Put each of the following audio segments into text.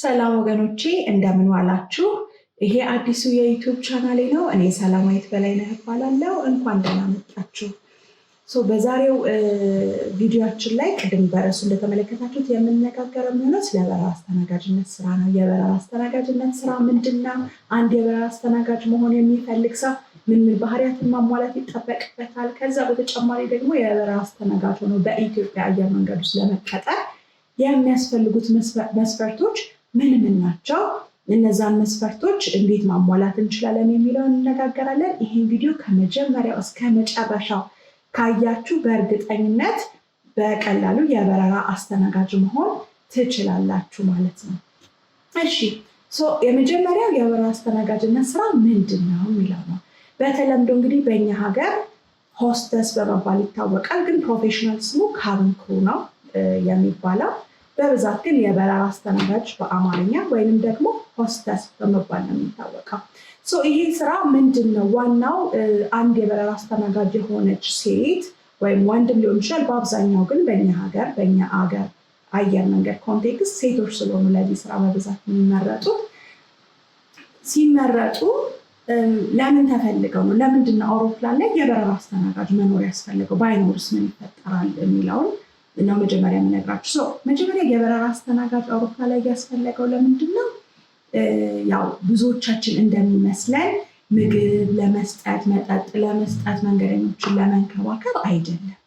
ሰላም ወገኖቼ፣ እንደምን ዋላችሁ? ይሄ አዲሱ የ YouTube ቻናሌ ነው። እኔ ሰላማዊት በላይነህ እባላለሁ። እንኳን ደህና መጣችሁ። So በዛሬው ቪዲዮአችን ላይ ቅድም በርዕሱ እንደተመለከታችሁት የምንነጋገረው የሚሆነው ስለ በረራ አስተናጋጅነት ስራ ነው። የበረራ አስተናጋጅነት ስራ ምንድን ነው? አንድ የበረራ አስተናጋጅ መሆን የሚፈልግ ሰው ምን ምን ባህሪያትን ማሟላት ይጠበቅበታል? ከዛ በተጨማሪ ደግሞ የበረራ አስተናጋጅ ሆኖ በኢትዮጵያ አየር መንገድ ውስጥ ለመቀጠር የሚያስፈልጉት መስፈርቶች ምን ምን ናቸው? እነዛን መስፈርቶች እንዴት ማሟላት እንችላለን የሚለውን እንነጋገራለን። ይህን ቪዲዮ ከመጀመሪያው እስከ መጨረሻው ካያችሁ በእርግጠኝነት በቀላሉ የበረራ አስተናጋጅ መሆን ትችላላችሁ ማለት ነው። እሺ፣ so የመጀመሪያው የበረራ አስተናጋጅነት ስራ ምንድን ነው የሚለው ነው። በተለምዶ እንግዲህ በእኛ ሀገር ሆስተስ በመባል ይታወቃል፣ ግን professional ስሙ cabin crew ነው የሚባለው። በብዛት ግን የበረራ አስተናጋጅ በአማርኛ ወይንም ደግሞ ሆስተስ በመባል ነው የሚታወቀው። So ይሄ ስራ ምንድን ነው? ዋናው አንድ የበረራ አስተናጋጅ የሆነች ሴት ወይም ወንድም ሊሆን ይችላል። በአብዛኛው ግን በእኛ ሀገር አየር መንገድ context ሴቶች ስለሆኑ ለዚህ ስራ በብዛት የሚመረጡት፣ ሲመረጡ ለምን ተፈልገው ነው? ለምንድን ነው አውሮፕላን ላይ የበረራ አስተናጋጅ መኖር ያስፈልገው? ባይኖርስ ምን ይፈጠራል የሚለውን ነው መጀመሪያ የምነግራችሁ። So መጀመሪያ የበረራ አስተናጋጅ አውሮፕላን ላይ ያስፈለገው ለምንድን ነው? ያው ብዙዎቻችን እንደሚመስለን ምግብ ለመስጠት፣ መጠጥ ለመስጠት፣ መንገደኞችን ለመንከባከብ አይደለም።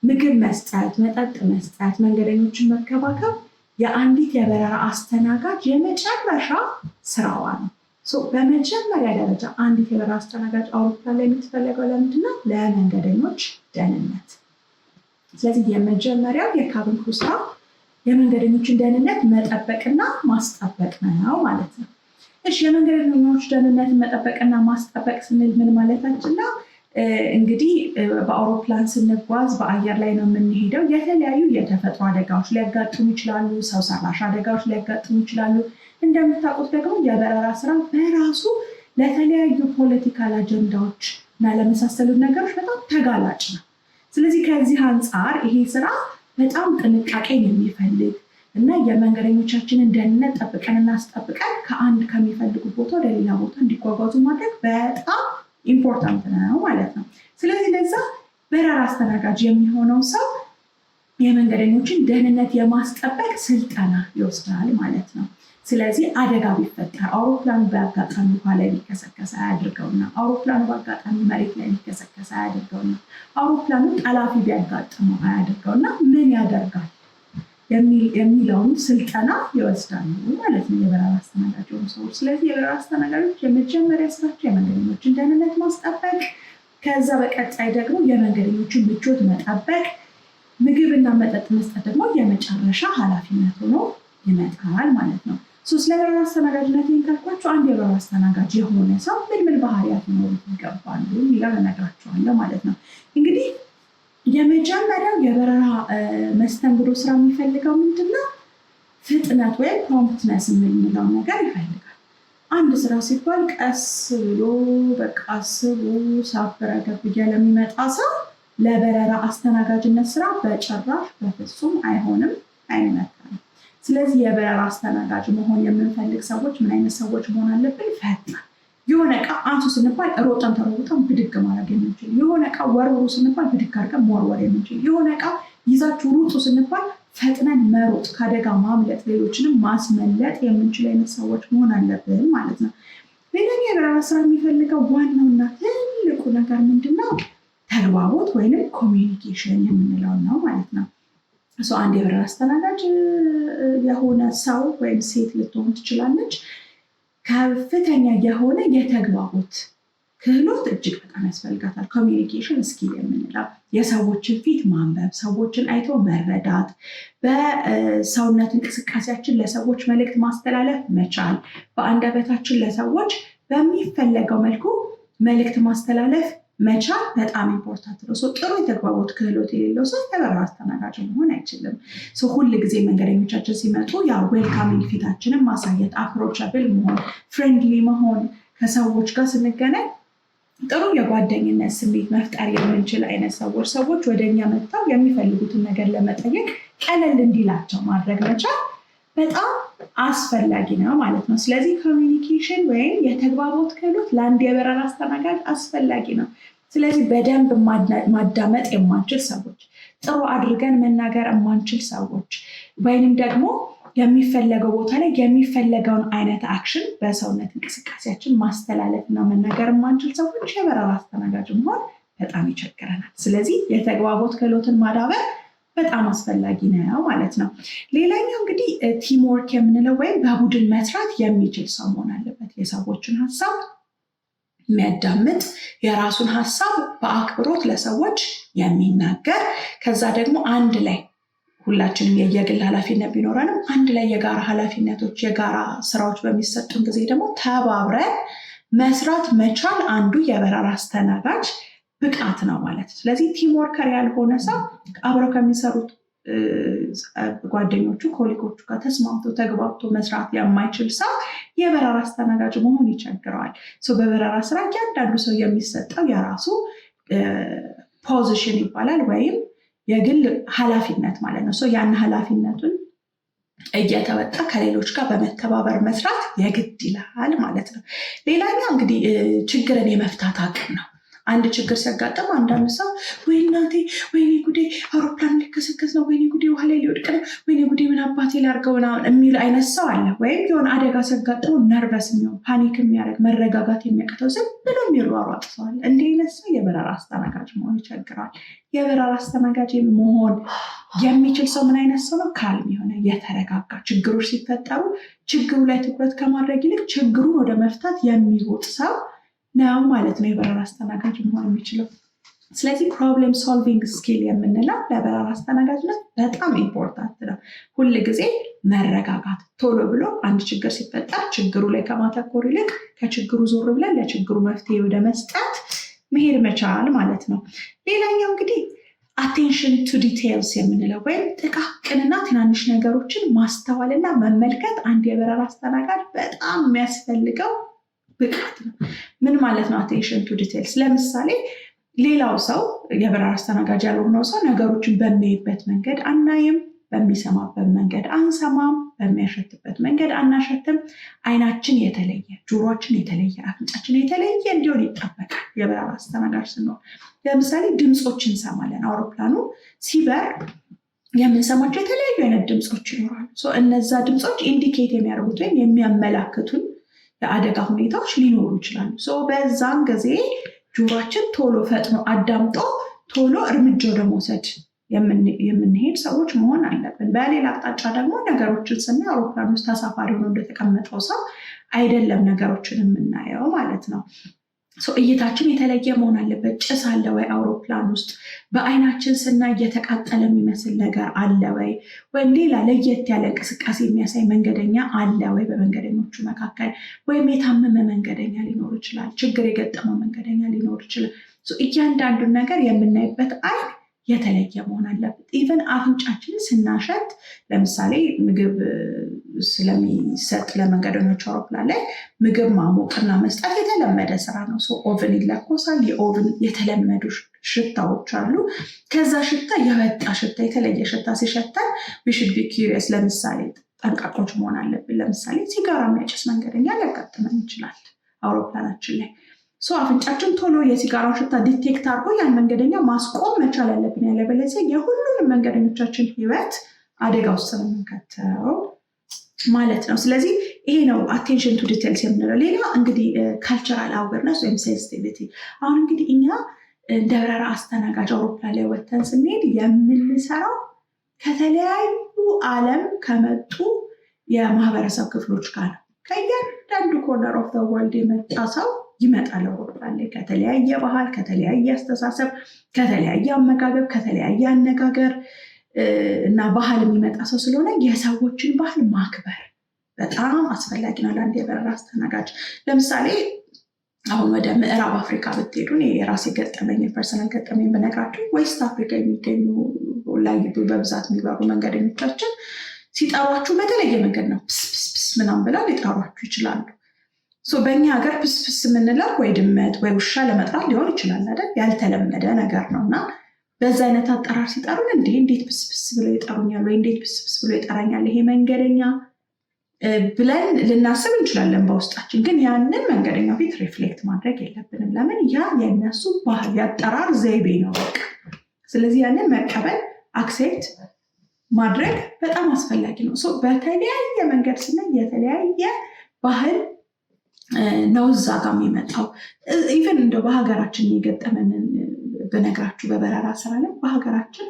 ምግብ መስጠት፣ መጠጥ መስጠት፣ መንገደኞችን መንከባከብ የአንዲት የበረራ አስተናጋጅ የመጨረሻ ስራዋ ነው። So በመጀመሪያ ደረጃ አንዲት የበረራ አስተናጋጅ አውሮፕላን ላይ የምትፈለገው ለምንድን ነው? ለመንገደኞች ደህንነት። ስለዚህ የመጀመሪያው የ cabin crew ስራ የመንገደኞችን ደህንነት መጠበቅና ማስጠበቅ ነው ማለት ነው። እሺ፣ የመንገደኞች ደህንነትን መጠበቅና ማስጠበቅ ስንል ምን ማለታችን ነው? እንግዲህ በአውሮፕላን ስንጓዝ በአየር ላይ ነው የምንሄደው። የተለያዩ የተፈጥሮ አደጋዎች ሊያጋጥሙ ይችላሉ። ሰው ሰራሽ አደጋዎች ሊያጋጥሙ ይችላሉ። እንደምታውቁት ደግሞ የበረራ ስራ በራሱ ለተለያዩ political አጀንዳዎች እና ለመሳሰሉት ነገሮች በጣም ተጋላጭ ነው። ስለዚህ ከዚህ አንጻር ይሄ ስራ በጣም ጥንቃቄን የሚፈልግ እና የመንገደኞቻችንን ደህንነት ጠብቀን እናስጠብቀን ከአንድ ከሚፈልጉት ቦታ ወደ ሌላ ቦታ እንዲጓጓዙ ማድረግ በጣም important ነው ማለት ነው። ስለዚህ ለዛ በረራ አስተናጋጅ የሚሆነው ሰው የመንገደኞችን ደህንነት የማስጠበቅ ስልጠና ይወስዳል ማለት ነው። ስለዚህ አደጋ ቢፈጠር፣ አውሮፕላኑ በአጋጣሚ ውሃ ላይ ቢከሰከስ አያድርገውና፣ አውሮፕላኑ በአጋጣሚ መሬት ላይ ቢከሰከስ አያድርገውና፣ አውሮፕላኑ ጠላፊ ቢያጋጥመው አያድርገውና ምን ያደርጋል የሚለውን ስልጠና ይወስዳሉ ማለት ነው የበረራ አስተናጋጅ የሆኑ ሰዎች። ስለዚህ የበረራ አስተናጋጆች የመጀመሪያ ስራቸው የመንገደኞችን ደህንነት ማስጠበቅ፣ ከዛ በቀጣይ ደግሞ የመንገደኞችን ምቾት መጠበቅ፣ ምግብና መጠጥ መስጠት ደግሞ የመጨረሻ ኃላፊነት ሆኖ ይመጣል ማለት ነው። So ስለ በረራ አስተናጋጅነት ይህን ካልኳችሁ አንድ የበረራ አስተናጋጅ የሆነ ሰው ምን ምን ባህሪያት ሊኖሩት ይገባሉ የሚለውን እነግራችኋለሁ ማለት ነው። እንግዲህ የመጀመሪያው የበረራ መስተንግዶ ስራ የሚፈልገው ምንድን ነው? ፍጥነት ወይም promptness የምንለው ነገር ይፈልጋል። አንድ ስራ ሲባል ቀስ ብሎ በቃ አስቡ ሳብ ረገብ እያለ የሚመጣ ሰው ለበረራ አስተናጋጅነት ስራ በጭራሽ በፍጹም አይሆንም፣ አይመከርም። ስለዚህ የበረራ አስተናጋጅ መሆን የምንፈልግ ሰዎች ምን አይነት ሰዎች መሆን አለብን? ፈጣን፣ የሆነ እቃ አንሱ ስንባል ሮጠን ተሮጠን ብድግ ማድረግ የምንችል፣ የሆነ እቃ ወርውሩ ስንባል ብድግ አድርገን መወርወር የምንችል፣ የሆነ እቃ ይዛችሁ ሩጡ ስንባል ፈጥነን መሮጥ፣ ከአደጋ ማምለጥ፣ ሌሎችንም ማስመለጥ የምንችል አይነት ሰዎች መሆን አለብን ማለት ነው። ሌላኛው የበረራ ስራ የሚፈልገው ዋናውና ትልቁ ነገር ምንድን ነው? ተግባቦት ወይንም communication የምንለው ነው ማለት ነው። So አንድ የበረራ አስተናጋጅ የሆነ ሰው ወይም ሴት ልትሆን ትችላለች። ከፍተኛ የሆነ የተግባቦት ክህሎት እጅግ በጣም ያስፈልጋታል። Communication skill የምንለው የሰዎችን ፊት ማንበብ፣ ሰዎችን አይቶ መረዳት፣ በሰውነት እንቅስቃሴያችን ለሰዎች መልእክት ማስተላለፍ መቻል፣ በአንደበታችን ለሰዎች በሚፈለገው መልኩ መልእክት ማስተላለፍ መቻል በጣም important ነው። So ጥሩ የተግባቦት ክህሎት የሌለው ሰው የበረራ አስተናጋጅ መሆን አይችልም። So ሁል ጊዜ መንገደኞቻችን ሲመጡ ያ welcoming ፊታችንን ማሳየት፣ approachable መሆን፣ friendly መሆን፣ ከሰዎች ጋር ስንገናኝ ጥሩ የጓደኝነት ስሜት መፍጠር የምንችል አይነት ሰዎች፣ ሰዎች ወደ እኛ መጥተው የሚፈልጉትን ነገር ለመጠየቅ ቀለል እንዲላቸው ማድረግ መቻል በጣም አስፈላጊ ነው ማለት ነው። ስለዚህ communication ወይም የተግባቦት ክህሎት ለአንድ የበረራ አስተናጋጅ አስፈላጊ ነው። ስለዚህ በደንብ ማዳመጥ የማንችል ሰዎች፣ ጥሩ አድርገን መናገር የማንችል ሰዎች ወይንም ደግሞ የሚፈለገው ቦታ ላይ የሚፈለገውን አይነት action በሰውነት እንቅስቃሴያችን ማስተላለፍ እና መናገር የማንችል ሰዎች የበረራ አስተናጋጅ መሆን በጣም ይቸግረናል። ስለዚህ የተግባቦት ክህሎትን ማዳበር በጣም አስፈላጊ ነው ማለት ነው። ሌላኛው እንግዲህ teamwork የምንለው ወይም በቡድን መስራት የሚችል ሰው መሆን አለበት። የሰዎችን ሀሳብ የሚያዳምጥ፣ የራሱን ሀሳብ በአክብሮት ለሰዎች የሚናገር፣ ከዛ ደግሞ አንድ ላይ ሁላችንም የየግል ኃላፊነት ቢኖረንም አንድ ላይ የጋራ ኃላፊነቶች፣ የጋራ ስራዎች በሚሰጡን ጊዜ ደግሞ ተባብረን መስራት መቻል አንዱ የበረራ አስተናጋጅ ብቃት ነው ማለት ነው። ስለዚህ team worker ያልሆነ ሰው፣ አብረው ከሚሰሩት ጓደኞቹ፣ colleague ኦቹ ጋር ተስማምቶ ተግባብቶ መስራት የማይችል ሰው የበረራ አስተናጋጅ መሆን ይቸግረዋል። So በበረራ ስራ እያንዳንዱ ሰው የሚሰጠው የራሱ position ይባላል ወይም የግል ኃላፊነት ማለት ነው። So ያን ኃላፊነቱን እየተወጣ ከሌሎች ጋር በመተባበር መስራት የግድ ይላል ማለት ነው። ሌላኛው እንግዲህ ችግርን የመፍታት አቅም ነው። አንድ ችግር ሲያጋጥም አንዳንድ ሰው "ወይ እናቴ፣ ወይኔ ጉዴ፣ አውሮፕላን ሊከሰከስ ነው፣ ወይኔ ጉዴ፣ ውሃ ላይ ሊወድቅ ነው፣ ወይኔ ጉዴ፣ ምን አባቴ ላድርገው" ምናምን የሚል አይነት ሰው አለ። ወይም የሆነ አደጋ ሲያጋጥመው nervous የሚሆን፣ panic የሚያደርግ፣ መረጋጋት የሚያቅተው፣ ዝም ብሎ የሚሯሯጥ ሰው አለ። እንዲህ አይነት ሰው የበረራ አስተናጋጅ መሆን ይቸግረዋል። የበረራ አስተናጋጅ መሆን የሚችል ሰው ምን አይነት ሰው ነው? Calm የሆነ፣ የተረጋጋ፣ ችግሮች ሲፈጠሩ ችግሩ ላይ ትኩረት ከማድረግ ይልቅ ችግሩን ወደ መፍታት የሚሮጥ ሰው ነው ማለት ነው የበረራ አስተናጋጅ መሆን የሚችለው። ስለዚህ problem solving skill የምንለው ለበረራ አስተናጋጅነት በጣም important ነው። ሁል ጊዜ መረጋጋት፣ ቶሎ ብሎ አንድ ችግር ሲፈጠር ችግሩ ላይ ከማተኮር ይልቅ ከችግሩ ዞር ብለን ለችግሩ መፍትሄ ወደ መስጠት መሄድ መቻል ማለት ነው። ሌላኛው እንግዲህ attention to details የምንለው ወይም ጥቃቅንና ትናንሽ ነገሮችን ማስተዋልና መመልከት አንድ የበረራ አስተናጋጅ በጣም የሚያስፈልገው ብቃት ነው። ምን ማለት ነው attention to details? ለምሳሌ ሌላው ሰው፣ የበረራ አስተናጋጅ ያልሆነው ሰው ነገሮችን በሚያይበት መንገድ አናይም፣ በሚሰማበት መንገድ አንሰማም፣ በሚያሸትበት መንገድ አናሸትም። አይናችን የተለየ፣ ጆሯችን የተለየ፣ አፍንጫችን የተለየ እንዲሆን ይጠበቃል የበረራ አስተናጋጅ ስንሆን። ለምሳሌ ድምፆች እንሰማለን። አውሮፕላኑ ሲበር የምንሰማቸው የተለያዩ አይነት ድምፆች ይኖራሉ። So እነዛ ድምፆች indicate የሚያደርጉት ወይም የሚያመላክቱን የአደጋ ሁኔታዎች ሊኖሩ ይችላሉ። So በዛን ጊዜ ጆሯችን ቶሎ ፈጥኖ አዳምጦ ቶሎ እርምጃ ወደ መውሰድ የምንሄድ ሰዎች መሆን አለብን። በሌላ አቅጣጫ ደግሞ ነገሮችን ስናይ አውሮፕላን ውስጥ ተሳፋሪ ሆኖ እንደተቀመጠው ሰው አይደለም ነገሮችን የምናየው ማለት ነው። So እይታችን የተለየ መሆን አለበት። ጭስ አለ ወይ አውሮፕላን ውስጥ? በአይናችን ስናይ እየተቃጠለ የሚመስል ነገር አለ ወይ? ወይም ሌላ ለየት ያለ እንቅስቃሴ የሚያሳይ መንገደኛ አለ ወይ በመንገደኞቹ መካከል? ወይም የታመመ መንገደኛ ሊኖር ይችላል። ችግር የገጠመው መንገደኛ ሊኖር ይችላል። So እያንዳንዱን ነገር የምናይበት አይን የተለየ መሆን አለበት። Even አፍንጫችንን ስናሸት፣ ለምሳሌ ምግብ ስለሚሰጥ ለመንገደኞች አውሮፕላን ላይ ምግብ ማሞቅና መስጠት የተለመደ ስራ ነው። So oven ይለኮሳል። የ oven የተለመዱ ሽታዎች አሉ። ከዛ ሽታ የወጣ ሽታ፣ የተለየ ሽታ ሲሸተን we should be curious። ለምሳሌ ጠንቃቆች መሆን አለብን። ለምሳሌ ሲጋራ የሚያጨስ መንገደኛ ሊያጋጥመን ይችላል አውሮፕላናችን ላይ። So አፍንጫችን ቶሎ የሲጋራውን ሽታ detect አድርጎ ያን መንገደኛ ማስቆም መቻል አለብን። ያለበለዚያ የሁሉንም መንገደኞቻችን ህይወት አደጋ ውስጥ ነው የምንከተው ማለት ነው። ስለዚህ ይሄ ነው attention to details የምንለው። ሌላ እንግዲህ cultural awareness ወይም sensitivity። አሁን እንግዲህ እኛ እንደ በረራ አስተናጋጅ አውሮፕላን ላይ ወተን ስንሄድ የምንሰራው ከተለያዩ ዓለም ከመጡ የማህበረሰብ ክፍሎች ጋር ነው። ከእያንዳንዱ corner of the world የመጣ ሰው ይመጣል አውሮፕላን ላይ፣ ከተለያየ ባህል፣ ከተለያየ አስተሳሰብ፣ ከተለያየ አመጋገብ፣ ከተለያየ አነጋገር እና ባህል የሚመጣ ሰው ስለሆነ የሰዎችን ባህል ማክበር በጣም አስፈላጊ ነው ለአንድ የበረራ አስተናጋጅ። ለምሳሌ አሁን ወደ ምዕራብ አፍሪካ ብትሄዱ፣ የራሴ ገጠመኝ፣ personal ገጠመኝ ብነግራችሁ፣ West Africa የሚገኙ ላይ በብዛት የሚበሩ መንገደኞቻችን ሲጠሯችሁ በተለየ መንገድ ነው። "ፕስ ፕስ ፕስ" ምናምን ብለው ሊጠሯችሁ ይችላሉ። So በእኛ ሀገር ፕስ ፕስ የምንለው ወይ ድመት ወይ ውሻ ለመጥራት ሊሆን ይችላል አይደል? ያልተለመደ ነገር ነው። እና በዛ አይነት አጠራር ሲጠሩን እንዴ፣ እንዴት ፕስ ፕስ ብለው ይጠሩኛል ወይ እንዴት ፕስ ፕስ ብሎ ይጠራኛል ይሄ መንገደኛ? ብለን ልናስብ እንችላለን በውስጣችን። ግን ያንን መንገደኛው ፊት reflect ማድረግ የለብንም። ለምን? ያ የእነሱ ባህል፣ የአጠራር ዘይቤ ነው በቃ። ስለዚህ ያንን መቀበል፣ accept ማድረግ በጣም አስፈላጊ ነው። በተለያየ መንገድ ስናይ የተለያየ ባህል ነው እዛ ጋር የሚመጣው። Even እንደው በሀገራችን የገጠመንን ብነግራችሁ፣ በበረራ ስራ ላይ በሀገራችን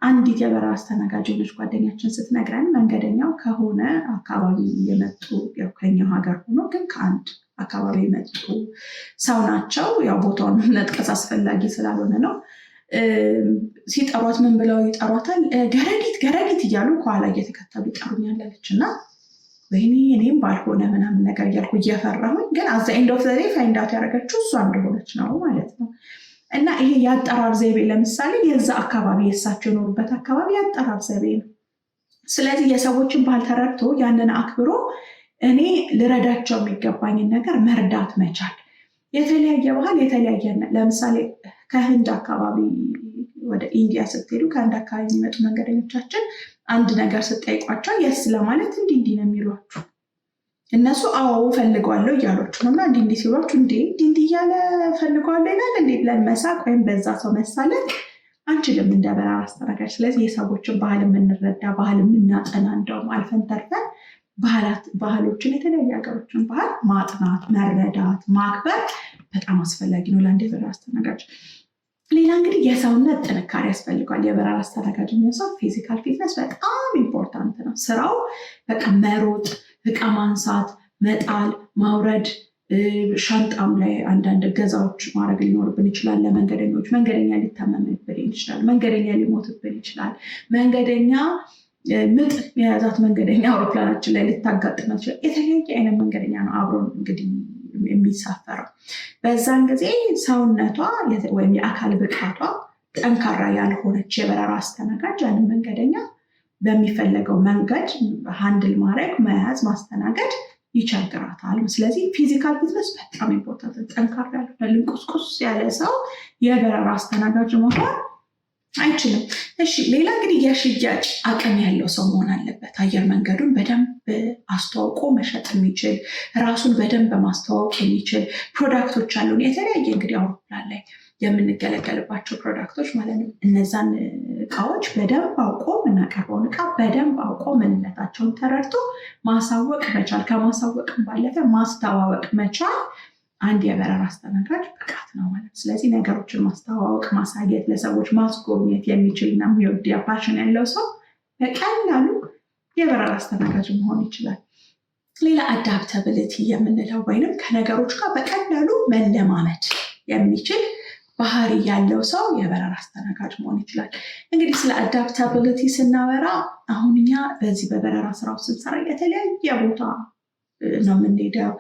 አንዲት የበረራ አስተናጋጅ የሆነች ጓደኛችን ስትነግረን፣ መንገደኛው ከሆነ አካባቢ የመጡ፣ ከኛው ሀገር ሆኖ ግን ከአንድ አካባቢ የመጡ ሰው ናቸው። ያው ቦታውን መጥቀስ አስፈላጊ ስላልሆነ ነው። ሲጠሯት ምን ብለው ይጠሯታል? "ገረዲት፣ ገረዲት" እያሉ ከኋላ እየተከተሉ ይጠሩኛል አለች። እና ወይኔ እኔም ባልሆነ ምናምን ነገር እያልኩ እየፈራሁኝ፣ ግን at the end of the day find out ያደረገችው እሷ እንደሆነች ነው ማለት ነው። እና ይሄ የአጠራር ዘይቤ ለምሳሌ የዛ አካባቢ፣ የእሳቸው የኖሩበት አካባቢ የአጠራር ዘይቤ ነው። ስለዚህ የሰዎችን ባህል ተረድቶ ያንን አክብሮ እኔ ልረዳቸው የሚገባኝን ነገር መርዳት መቻል። የተለያየ ባህል፣ የተለያየ፣ ለምሳሌ ከህንድ አካባቢ ወደ ኢንዲያ ስትሄዱ ከህንድ አካባቢ የሚመጡ መንገደኞቻችን አንድ ነገር ስትጠይቋቸው yes ለማለት እንዲህ እንዲህ ነው የሚሏችሁ። እነሱ አዎ ፈልገዋለሁ እያሏችሁ ነው። እና እንዲህ እንዲህ ሲሏችሁ እንዴ፣ እንዲህ እንዲህ እያለ ፈልገዋለሁ ይላል እንዴ ብለን መሳቅ ወይም በዛ ሰው መሳለቅ አንችልም እንደ በረራ አስተናጋጅ። ስለዚህ የሰዎችን ባህል የምንረዳ፣ ባህል የምናጠና፣ እንደውም አልፈን ተርፈን ባህሎችን፣ የተለያዩ ሀገሮችን ባህል ማጥናት፣ መረዳት፣ ማክበር በጣም አስፈላጊ ነው ለአንድ የበረራ አስተናጋጅ። ሌላ እንግዲህ የሰውነት ጥንካሬ ያስፈልገዋል። የበረራ አስተናጋጅ የሚሆን ሰው physical fitness በጣም important ነው። ስራው በቃ መሮጥ፣ እቃ ማንሳት፣ መጣል፣ ማውረድ፣ ሻንጣም ላይ አንዳንድ እገዛዎች ማድረግ ሊኖርብን ይችላል። ለመንገደኞች መንገደኛ ሊታመምብን ይችላል። መንገደኛ ሊሞትብን ይችላል። መንገደኛ፣ ምጥ የያዛት መንገደኛ አውሮፕላናችን ላይ ልታጋጥመን ይችላል። የተለያየ አይነት መንገደኛ ነው አብሮን እንግዲህ የሚሳፈረው። በዛን ጊዜ ሰውነቷ ወይም የአካል ብቃቷ ጠንካራ ያልሆነች የበረራ አስተናጋጅ ያንን መንገደኛ በሚፈለገው መንገድ handle ማድረግ፣ መያዝ፣ ማስተናገድ ይቸግራታል። ስለዚህ physical fitness በጣም important። ጠንካራ ያልሆነ፣ ልንቁስቁስ ያለ ሰው የበረራ አስተናጋጅ መሆን አይችልም። እሺ፣ ሌላ እንግዲህ የሽያጭ አቅም ያለው ሰው መሆን አለበት። አየር መንገዱን በደንብ አስተዋውቆ መሸጥ የሚችል፣ ራሱን በደንብ ማስተዋወቅ የሚችል፣ product ኦች አሉን፣ የተለያየ እንግዲህ አውሮፕላን ላይ የምንገለገልባቸው product ኦች ማለት ነው። እነዛን እቃዎች በደንብ አውቆ፣ የምናቀርበውን እቃ በደንብ አውቆ፣ ምንነታቸውን ተረድቶ ማሳወቅ መቻል፣ ከማሳወቅም ባለፈ ማስተዋወቅ መቻል አንድ የበረራ አስተናጋጅ ብቃት ነው ማለት ነው። ስለዚህ ነገሮችን ማስተዋወቅ፣ ማሳየት፣ ለሰዎች ማስጎብኘት የሚችል እና የሚወድ፣ passion ያለው ሰው በቀላሉ የበረራ አስተናጋጅ መሆን ይችላል። ሌላ adaptability የምንለው ወይንም ከነገሮች ጋር በቀላሉ መለማመድ የሚችል ባህሪ ያለው ሰው የበረራ አስተናጋጅ መሆን ይችላል። እንግዲህ ስለ adaptability ስናወራ አሁን እኛ በዚህ በበረራ ስራው ስንሰራ የተለያየ ቦታ ነው የምንሄደው።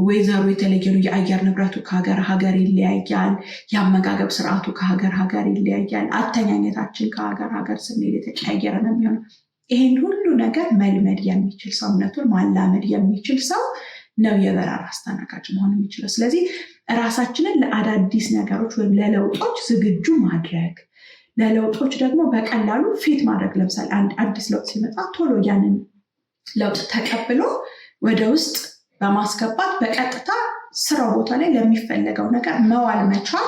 ወይዘሩ የተለየ ነው። የአየር ንብረቱ ከሀገር ሀገር ይለያያል። የአመጋገብ ስርዓቱ ከሀገር ሀገር ይለያያል። አተኛኘታችን ከሀገር ሀገር ስንሄድ የተቀያየረ ነው የሚሆነው። ይሄን ሁሉ ነገር መልመድ የሚችል፣ ሰውነቱን ማላመድ የሚችል ሰው ነው የበረራ አስተናጋጅ መሆን የሚችለው። ስለዚህ ራሳችንን ለአዳዲስ ነገሮች ወይም ለለውጦች ዝግጁ ማድረግ፣ ለለውጦች ደግሞ በቀላሉ fit ማድረግ። ለምሳሌ አንድ አዲስ ለውጥ ሲመጣ ቶሎ ያንን ለውጥ ተቀብሎ ወደ ውስጥ በማስገባት በቀጥታ ስራው ቦታ ላይ ለሚፈለገው ነገር መዋል መቻል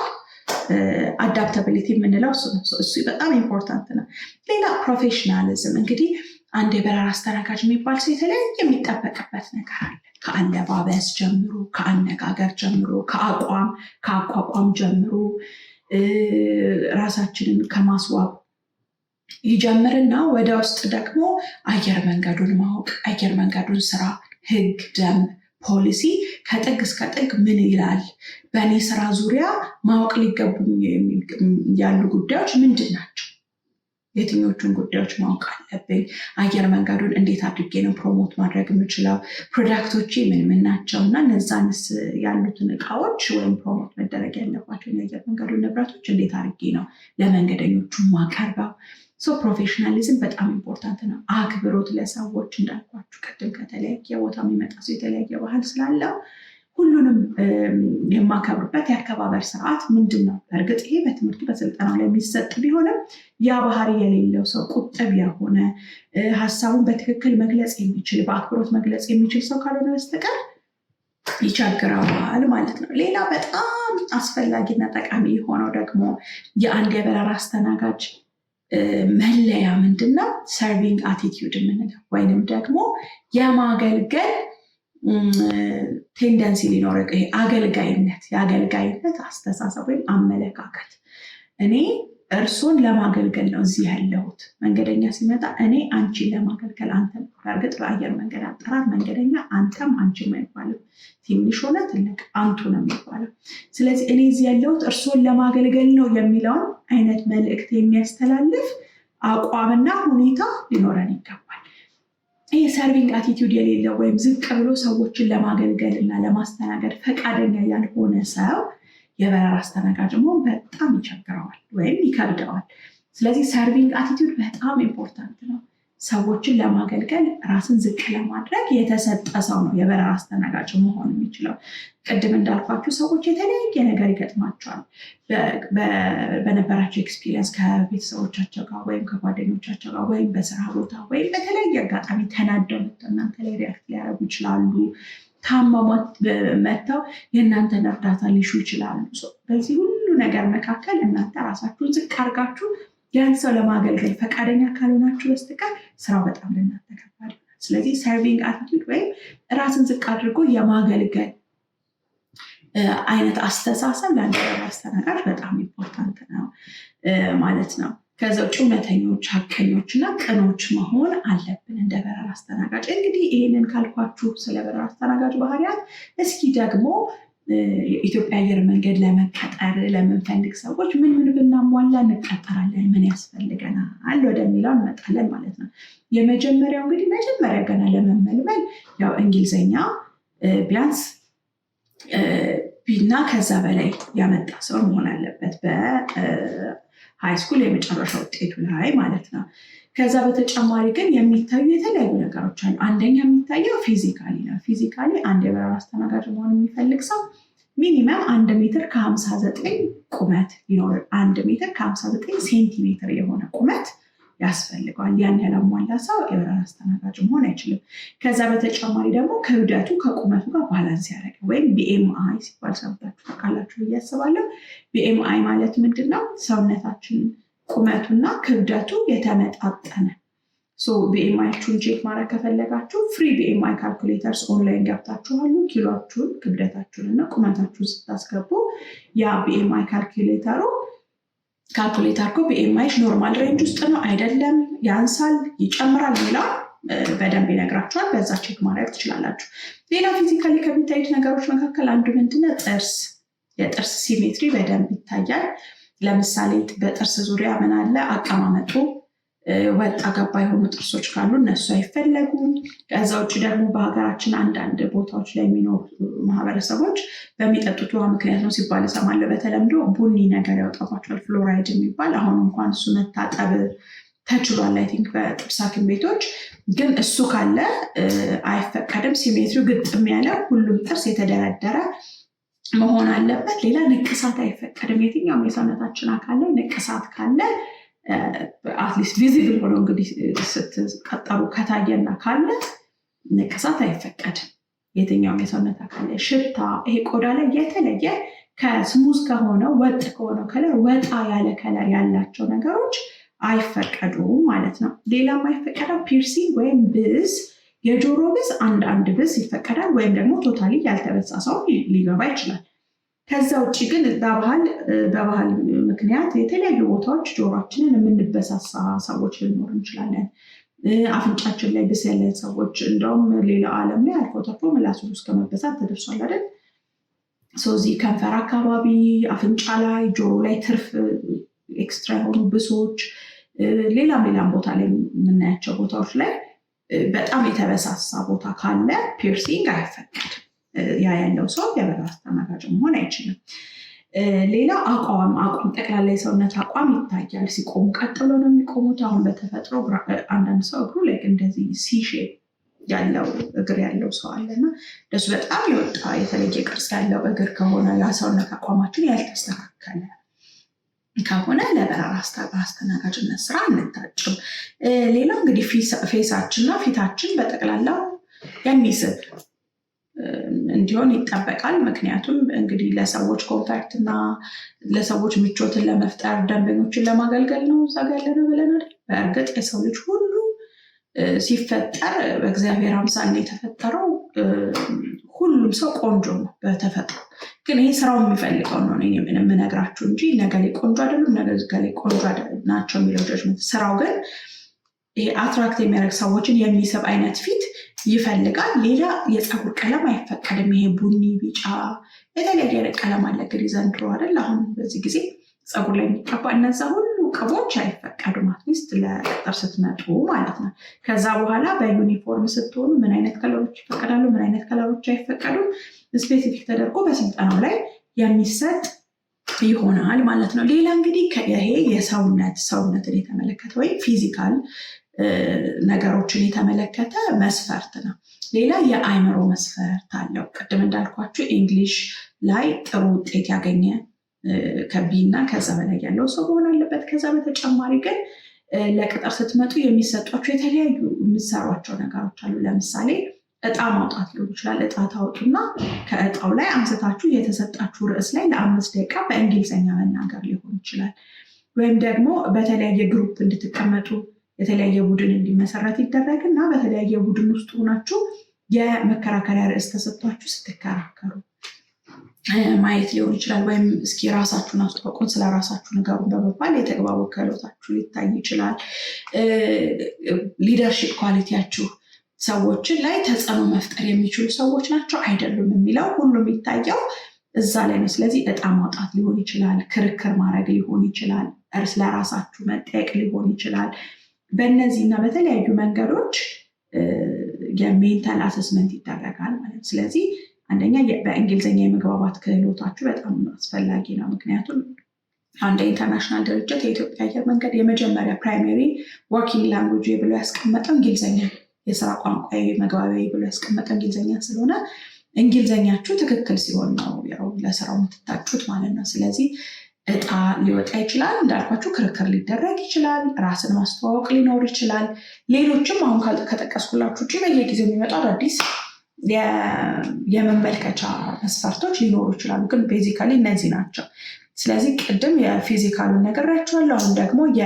adaptability የምንለው እሱ ነው። እሱ በጣም important ነው። ሌላ professionalism። እንግዲህ አንድ የበረራ አስተናጋጅ የሚባል ሰው የተለያየ የሚጠበቅበት ነገር አለ። ከአለባበስ ጀምሮ፣ ከአነጋገር ጀምሮ፣ ከአቋም ከአቋቋም ጀምሮ፣ ራሳችንን ከማስዋብ ይጀምርና ወደ ውስጥ ደግሞ አየር መንገዱን ማወቅ፣ አየር መንገዱን ስራ፣ ህግ፣ ደንብ፣ ፖሊሲ ከጥግ እስከ ጥግ ምን ይላል፣ በእኔ ስራ ዙሪያ ማወቅ ሊገቡኝ ያሉ ጉዳዮች ምንድን ናቸው? የትኞቹን ጉዳዮች ማወቅ አለብኝ? አየር መንገዱን እንዴት አድርጌ ነው promote ማድረግ የምችለው? Product ኦቼ ምን ምን ናቸው? እና እነዛንስ ያሉትን እቃዎች ወይም promote መደረግ ያለባቸውን የአየር መንገዱን ንብረቶች እንዴት አድርጌ ነው ለመንገደኞቹ ማቀርበው? So professionalism በጣም important ነው። አክብሮት ለሰዎች፣ እንዳልኳችሁ ቅድም ከተለያየ ቦታ የሚመጣ ሰው የተለያየ ባህል ስላለው ሁሉንም የማከብርበት የአከባበር ስርዓት ምንድን ነው? በእርግጥ ይሄ በትምህርቱ በስልጠናው ላይ የሚሰጥ ቢሆንም ያ ባህሪ የሌለው ሰው፣ ቁጥብ የሆነ፣ ሀሳቡን በትክክል መግለጽ የሚችል፣ በአክብሮት መግለጽ የሚችል ሰው ካልሆነ በስተቀር ይቸግረዋል ማለት ነው። ሌላ በጣም አስፈላጊና ጠቃሚ የሆነው ደግሞ የአንድ የበረራ አስተናጋጅ መለያ ምንድን ነው? Serving attitude የምንለው ወይንም ደግሞ የማገልገል tendency ሊኖረው፣ ይሄ አገልጋይነት፣ የአገልጋይነት አስተሳሰብ ወይም አመለካከት። እኔ እርሶን ለማገልገል ነው እዚህ ያለሁት። መንገደኛ ሲመጣ እኔ አንቺን ለማገልገል፣ አንተም። በእርግጥ በአየር መንገድ አጠራር መንገደኛ አንተም አንቺም አይባልም። ትንሽ ሆነ ትልቅ አንቱ ነው የሚባለው። ስለዚህ እኔ እዚህ ያለሁት እርሶን ለማገልገል ነው የሚለውን አይነት መልእክት የሚያስተላልፍ አቋምና ሁኔታ ሊኖረን ይገባል። ይህ serving attitude የሌለው ወይም ዝቅ ብሎ ሰዎችን ለማገልገል እና ለማስተናገድ ፈቃደኛ ያልሆነ ሰው የበረራ አስተናጋጅ መሆን በጣም ይቸግረዋል ወይም ይከብደዋል። ስለዚህ serving attitude በጣም important ነው። ሰዎችን ለማገልገል ራስን ዝቅ ለማድረግ የተሰጠ ሰው ነው የበረራ አስተናጋጅ መሆን የሚችለው። ቅድም እንዳልኳችሁ ሰዎች የተለያየ ነገር ይገጥማቸዋል። በነበራቸው experience ከቤተሰቦቻቸው ጋር ወይም ከጓደኞቻቸው ጋር ወይም በስራ ቦታ ወይም በተለያየ አጋጣሚ ተናደው መጥተው እናንተ ላይ react ሊያደርጉ ይችላሉ። ታመው መጥተው የእናንተን እርዳታ ሊሹ ይችላሉ። በዚህ ሁሉ ነገር መካከል እናንተ ራሳችሁን ዝቅ አድርጋችሁ ያን ሰው ለማገልገል ፈቃደኛ ካልሆናችሁ በስተቀር ስራው በጣም ለእናንተ ከባድ ይሆናል። ስለዚህ serving attitude ወይም ራስን ዝቅ አድርጎ የማገልገል አይነት አስተሳሰብ ለአንድ አስተናጋጅ በጣም important ነው ማለት ነው። ከዛ ውጭ እውነተኞች፣ ሀቀኞች እና ቅኖች መሆን አለብን እንደ በረራ አስተናጋጅ። እንግዲህ ይህንን ካልኳችሁ ስለ በረራ አስተናጋጅ ባህሪያት፣ እስኪ ደግሞ የኢትዮጵያ አየር መንገድ ለመቀጠር ለምንፈልግ ሰዎች ምን ምን ብናሟላ እንቀጠራለን፣ ምን ያስፈልገናል ወደሚለው እንመጣለን ማለት ነው። የመጀመሪያው እንግዲህ መጀመሪያ ገና ለመመልመል ያው እንግሊዝኛ ቢያንስ B ና ከዛ በላይ ያመጣ ሰው መሆን አለበት በ high school የመጨረሻ ውጤቱ ላይ ማለት ነው። ከዛ በተጨማሪ ግን የሚታዩ የተለያዩ ነገሮች አሉ። አንደኛ የሚታየው physically ነው። Physically አንድ የበረራ አስተናጋጅ መሆን የሚፈልግ ሰው minimum 1 ሜትር ከ59 ቁመት ሊኖር፣ 1 ሜትር ከ59 ሴንቲሜትር የሆነ ቁመት ያስፈልገዋል። ያን ያላሟላ ሰው የበረራ አስተናጋጅ መሆን አይችልም። ከዛ በተጨማሪ ደግሞ ክብደቱ ከቁመቱ ጋር balance ያደረገ ወይም BMI ሲባል ሰምታችሁ ታውቃላችሁ ብዬ አስባለሁ። BMI ማለት ምንድን ነው? ሰውነታችን ቁመቱና ክብደቱ የተመጣጠነ። BMI ያችሁን check ማድረግ ከፈለጋችሁ free BMI calculators online ገብታችሁ አሉ። ኪሎችሁን፣ ክብደታችሁን እና ቁመታችሁን ስታስገቡ ያ BMI calculator ኡ calculate አድርጎ BMI normal range ውስጥ ነው አይደለም፣ ያንሳል፣ ይጨምራል የሚለውን በደንብ ይነግራችኋል። በዛ check ማድረግ ትችላላችሁ። ሌላ physically ከሚታዩት ነገሮች መካከል አንዱ ምንድነው? ጥርስ፣ የጥርስ symmetry በደንብ ይታያል። ለምሳሌ በጥርስ ዙሪያ ምን አለ፣ አቀማመጡ ወጣ ገባ የሆኑ ጥርሶች ካሉ እነሱ አይፈለጉም። ከዛ ውጭ ደግሞ በሀገራችን አንዳንድ ቦታዎች ላይ የሚኖሩ ማህበረሰቦች በሚጠጡት ውሃ ምክንያት ነው ሲባል እሰማለሁ። በተለምዶ ቡኒ ነገር ያወጣባቸዋል፣ ፍሎራይድ የሚባል። አሁን እንኳን እሱ መታጠብ ተችሏል I think በጥርስ ሐኪም ቤቶች፣ ግን እሱ ካለ አይፈቀድም። Symmetry ው ግጥም ያለ፣ ሁሉም ጥርስ የተደረደረ መሆን አለበት። ሌላ ንቅሳት አይፈቀድም። የትኛውም የሰውነታችን አካል ላይ ንቅሳት ካለ፣ at least visible ሆኖ እንግዲህ ስትቀጠሩ ከታየና ካለ፣ ንቅሳት አይፈቀድም። የትኛውም የሰውነት አካል ላይ ሽታ፣ ይሄ ቆዳ ላይ የተለየ ከ smooth ከሆነው፣ ወጥ ከሆነው color ወጣ ያለ color ያላቸው ነገሮች አይፈቀዱም ማለት ነው። ሌላ የማይፈቀደው piercing ወይም ብስ፣ የጆሮ ብስ፣ አንድ አንድ ብስ ይፈቀዳል፣ ወይም ደግሞ totally ያልተበሳ ሰው ሊገባ ይችላል። ከዛ ውጭ ግን በባህል ምክንያት የተለያዩ ቦታዎች ጆሯችንን የምንበሳሳ ሰዎች ልንኖር እንችላለን። አፍንጫችን ላይ ብስ ያለን ሰዎች፣ እንደውም ሌላ ዓለም ላይ አልፎ ተርፎ ምላሱ እስከ መበሳት ተደርሷል አይደል? እዚህ ከንፈር አካባቢ፣ አፍንጫ ላይ፣ ጆሮ ላይ ትርፍ extra የሆኑ ብሶች፣ ሌላም ሌላም ቦታ ላይ የምናያቸው ቦታዎች ላይ በጣም የተበሳሳ ቦታ ካለ piercing አይፈቀድም። ያ ያለው ሰው የበረራ አስተናጋጅ መሆን አይችልም። ሌላው አቋም፣ ጠቅላላ የሰውነት አቋም ይታያል። ሲቆሙ ቀጥ ብለው ነው የሚቆሙት። አሁን በተፈጥሮ አንዳንድ ሰው እግሩ ላይ እንደዚህ C shape ያለው እግር ያለው ሰው አለ እና እንደሱ በጣም የወጣ የተለየ ቅርጽ ያለው እግር ከሆነ፣ ያ ሰውነት አቋማችን ያልተስተካከለ ከሆነ ለበረራ አስተናጋጅነት ስራ አንታጭም። ሌላው እንግዲህ face ኣችንና ፊታችን በጠቅላላው የሚስብ እንዲሆን ይጠበቃል። ምክንያቱም እንግዲህ ለሰዎች comfort እና ለሰዎች ምቾትን ለመፍጠር፣ ደንበኞችን ለማገልገል ነው እዛ ጋ ያለነው ብለን አይደል? በእርግጥ የሰው ልጅ ሁሉ ሲፈጠር በእግዚአብሔር አምሳል ነው የተፈጠረው። ሁሉም ሰው ቆንጆ ነው በተፈጥሮ። ግን ይሄ ስራው የሚፈልገው ነው የምነግራችሁ እንጂ እነገሌ ቆንጆ አይደሉም፣ እነገሌ ቆንጆ ናቸው የሚለው judgment። ስራው ግን ይሄ attract የሚያደርግ፣ ሰዎችን የሚስብ አይነት ፊት ይፈልጋል። ሌላ የፀጉር ቀለም አይፈቀድም። ይሄ ቡኒ፣ ቢጫ፣ የተለያየ አይነት ቀለም አለ እንግዲህ ዘንድሮ አይደል? አሁን በዚህ ጊዜ ፀጉር ላይ የሚቀባ፣ እነዛ ሁሉ ቅቦች አይፈቀዱም። At least ለቅጥር ስትመጡ ማለት ነው። ከዛ በኋላ በዩኒፎርም ስትሆኑ ምን አይነት color ኦች ይፈቀዳሉ፣ ምን አይነት color ኦች አይፈቀዱም፣ specific ተደርጎ በስልጠናው ላይ የሚሰጥ ይሆናል ማለት ነው። ሌላ እንግዲህ ይሄ የሰውነት ሰውነትን የተመለከተ ወይም physical ነገሮችን የተመለከተ መስፈርት ነው። ሌላ የአእምሮ መስፈርት አለው። ቅድም እንዳልኳችሁ English ላይ ጥሩ ውጤት ያገኘ፣ ከ B እና ከዛ በላይ ያለው ሰው መሆን አለበት። ከዛ በተጨማሪ ግን ለቅጥር ስትመጡ የሚሰጧቸው የተለያዩ የምትሰሯቸው ነገሮች አሉ። ለምሳሌ እጣ ማውጣት ሊሆን ይችላል። እጣ ታወጡና ከእጣው ላይ አንስታችሁ የተሰጣችሁ ርዕስ ላይ ለ5 ደቂቃ በእንግሊዝኛ መናገር ሊሆን ይችላል። ወይም ደግሞ በተለያየ group እንድትቀመጡ፣ የተለያየ ቡድን እንዲመሰረት ይደረግ እና በተለያየ ቡድን ውስጥ ሆናችሁ የመከራከሪያ ርዕስ ተሰጥቷችሁ ስትከራከሩ ማየት ሊሆን ይችላል። ወይም እስኪ ራሳችሁን አስተዋውቁን፣ ስለ ራሳችሁ ንገሩን በመባል የተግባቦት ክህሎታችሁ ሊታይ ይችላል። Leadership quality ያችሁ፣ ሰዎችን ላይ ተጽዕኖ መፍጠር የሚችሉ ሰዎች ናቸው አይደሉም የሚለው ሁሉ የሚታየው እዛ ላይ ነው። ስለዚህ እጣ ማውጣት ሊሆን ይችላል፣ ክርክር ማድረግ ሊሆን ይችላል፣ እርስ ለራሳችሁ መጠየቅ ሊሆን ይችላል። በእነዚህ እና በተለያዩ መንገዶች የ mental assessment ይደረጋል ማለት ነው። ስለዚህ አንደኛ በእንግሊዝኛ የመግባባት ክህሎታችሁ በጣም አስፈላጊ ነው። ምክንያቱም አንድ international ድርጅት የኢትዮጵያ አየር መንገድ የመጀመሪያ primary working language ብሎ ያስቀመጠው እንግሊዝኛ፣ የስራ ቋንቋ መግባቢያ ብሎ ያስቀመጠው እንግሊዝኛ ስለሆነ እንግሊዝኛችሁ ትክክል ሲሆን ነው ያው ለስራው የምትታጩት ማለት ነው። ስለዚህ እጣ ሊወጣ ይችላል። እንዳልኳችሁ ክርክር ሊደረግ ይችላል። ራስን ማስተዋወቅ ሊኖር ይችላል። ሌሎችም አሁን ከጠቀስኩላችሁ ውጭ በየጊዜው የሚመጡ አዳዲስ የመመልከቻ መስፈርቶች ሊኖሩ ይችላሉ። ግን basically እነዚህ ናቸው። ስለዚህ ቅድም የ physical ኡን ነግሬያችኋለሁ። አሁን ደግሞ የ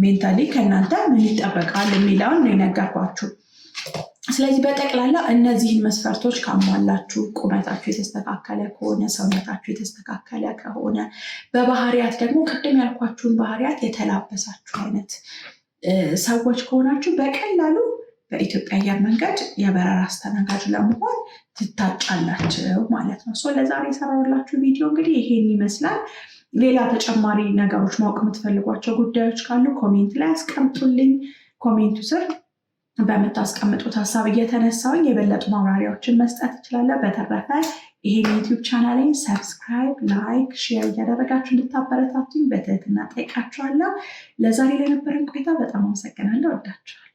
mentally ከእናንተ ምን ይጠበቃል የሚለውን ነው የነገርኳችሁ። ስለዚህ በጠቅላላ እነዚህን መስፈርቶች ካሟላችሁ፣ ቁመታችሁ የተስተካከለ ከሆነ፣ ሰውነታችሁ የተስተካከለ ከሆነ፣ በባህሪያት ደግሞ ቅድም ያልኳችሁን ባህሪያት የተላበሳችሁ አይነት ሰዎች ከሆናችሁ በቀላሉ በኢትዮጵያ አየር መንገድ የበረራ አስተናጋጅ ለመሆን ትታጫላችሁ ማለት ነው። So ለዛሬ የሰራሁላችሁ ቪዲዮ እንግዲህ ይሄን ይመስላል። ሌላ ተጨማሪ ነገሮች ማወቅ የምትፈልጓቸው ጉዳዮች ካሉ comment ላይ አስቀምጡልኝ። Comment ኡ ስር በምታስቀምጡት ሀሳብ እየተነሳሁኝ የበለጡ ማብራሪያዎችን መስጠት እችላለሁ። በተረፈ ይሄን YouTube channel ኤን subscribe፣ like፣ share እያደረጋችሁ እንድታበረታቱኝ በትህትና ጠይቃችኋለሁ። ለዛሬ ለነበረን ቆይታ በጣም አመሰግናለሁ። ወዳችኋለሁ።